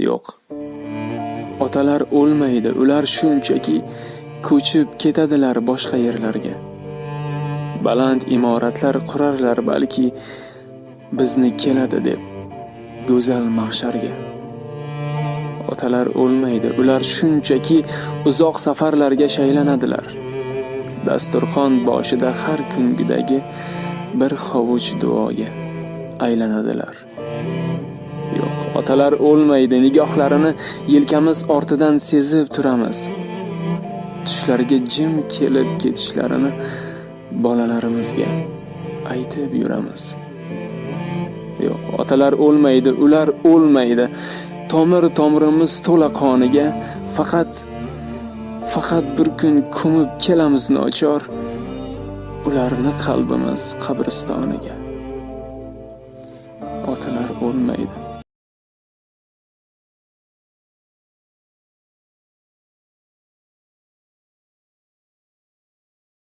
Yo'q, otalar o'lmaydi, ular shunchaki ko'chib ketadilar boshqa yerlarga. Baland imoratlar qurarlar balki, bizni keladi deb go'zal mahsharga. Otalar o'lmaydi, ular shunchaki uzoq safarlarga shaylanadilar. Dasturxon boshida har kungidagi bir hovuch duoga aylanadilar. Yo'q, otalar o'lmaydi, nigohlarini yelkamiz ortidan sezib turamiz. Tushlariga jim kelib ketishlarini bolalarimizga aytib yuramiz. Yo'q, otalar o'lmaydi, ular o'lmaydi. Tomir tomirimiz to'la qoniga faqat bir kun ko'mib kelamiz nochor ularni qalbimiz qabristoniga.